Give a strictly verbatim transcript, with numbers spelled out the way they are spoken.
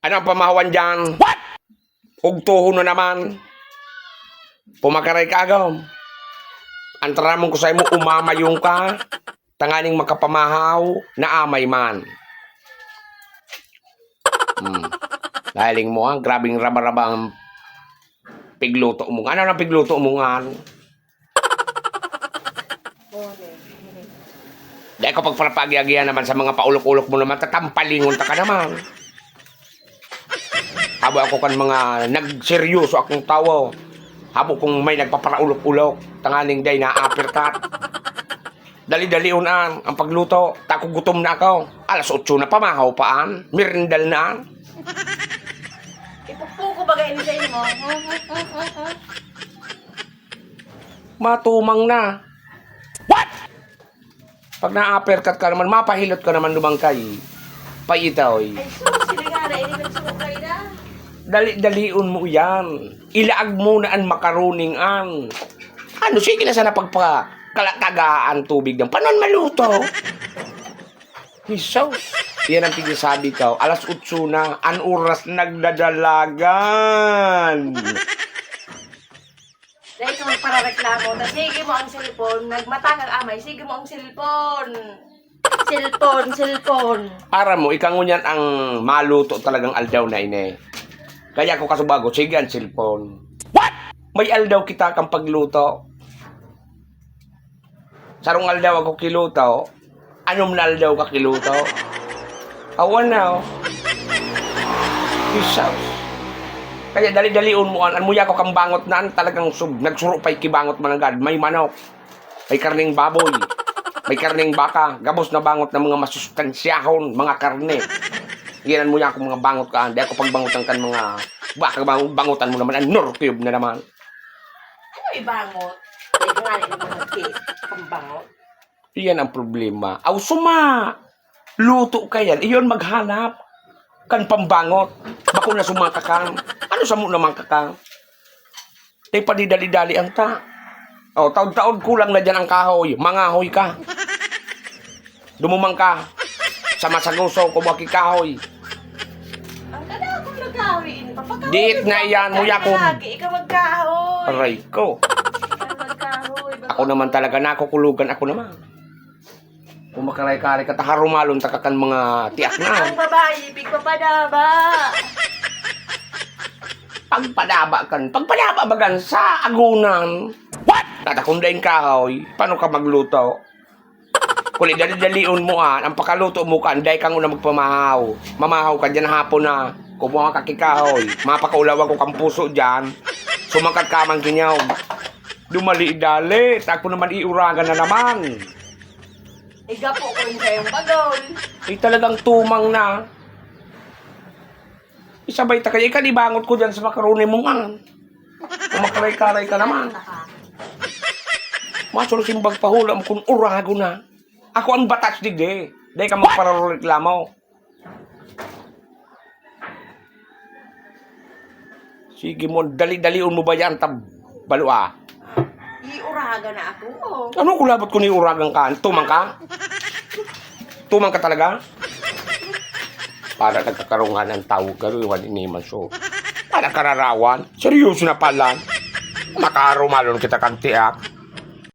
Ano ang pamahawan diyan? What? Ugtohon na naman. Pumakaray ka, agom. Ang taramon ko sa imo, umamayong ka, tanganing makapamahaw, naamay man. Hmm. Galing mo, ah. Grabing raba-raba ang pigluto mo. Ano nang pigluto mo, ngan? Dai ka pagparapaagi-agihan naman sa mga paulok-ulok mo naman, tatampalingon ta ka naman. Habo ako kan mga nagseryoso akong tawo. Habo kung may nagpaparaulok-ulok, tanganing dai na-uppercut. Dali-dalion an, ang pagluto. Tako gutom na ako. Alas otso na, pamahaw pa an. Merindal na an. Ipupo ko baga ini sa imo. Matumang na. What? Pag na-uppercut ka naman, mapahilot ka naman lumangkay. Paitaw, eh. Ay, sus, sila nga na, ini nagsukay na. Dali-dalion mo yan. Ilaag mo na an makaroning an. Ano, sige na sana pagpakalatagaan tubig ng panon maluto. Jesus! Yan ang pigsasabi ko. Alas otso na. An oras nagdadalagan. Dahil ka magparareklamo, na sige mo ang cellphone, nagmata kang amay, sige mo ang cellphone. Cellphone, cellphone. Aram mo, ika ngunyan ang maluto talagang aldaw na ini. Kaya ako kasubago, sige ang cellphone. What? May aldaw kita kang pagluto. Sarong aldaw ako kiluto, anom na aldaw ka kiluto. Awan na, oh. Jesus. Kaya dali-dalion mo, an, an muya ko kang bangot na, an talagang sub-, nagsuro pa'y kibangot mananggad. May manok, may karneng baboy, may karneng baka, gabos na bangot na mga masustansyahon, mga karne. Yan an muya kong mga bangot ka, di ako pagbangotan kan mga baka, bang-, bangotan mo naman, an Knorr Cube na naman. Ano ibangot? Kaya nga rin mo nagkis, pambangot. Iyan ang problema. Aw, suma! Luto ka yan. Iyon maghanap kan pambangot. Bako na suma ka kan. Ano samo naman ka kan? Tay padidali-dali ang ta. Oh, taod-taod kulang na diyan ang kahoy. Mangahoy ka. Dumumang ka. Sa masaguso, kumuha ki kahoy. Ang kada akong nagkahoy, ini, papakahoy Diit na ka, iyan, ikaw muya ko. Lagi, ikaw magkahoy. Aray ko. Ikaw magkahoy, baka Ako naman talaga, nakukulugan ako naman. Kumakaray-karay ka, taharumalon ta ka kan mga tiak na. Ang babayi, pigpapadaba. Pagpadaba kan, pagpadaba bagan sa agunan. What? Tatakon daing kahoy, paano ka magluto? Kuli dali-dalion mo, ah, ang pakaluto mo kan, dai ka nguna magpamahaw. Mamahaw ka diyan hapon na. Kumuha ka ki kahoy. Mapakaulawan ko kang puso diyan. Sumangkat ka man kinyaw. Dumali-dali. Tako naman iuragan na naman. Igapo ko rin sa iyong bagol. Ay, talagang tumang na. Isabay ta kaya, ikalibangot ko dyan sa makaroni mong an. Kumakaray-karay ka naman. Masuro simbag pahula mo kung urago na. Ako ang batas digdi. Dahil ka magparareklamo. Sige mo, dali-dalion mo ba yan, tab-, balua? Iuragan na ako, oh. Ano ko labot ko ni uragan ka? Tumang ka? Tumang ka talaga? Para nagkakarungan ang tawag ka, Ruwan, ini man so. Para kararawan. Seryoso na pala. Makarumalon kita kan tiak.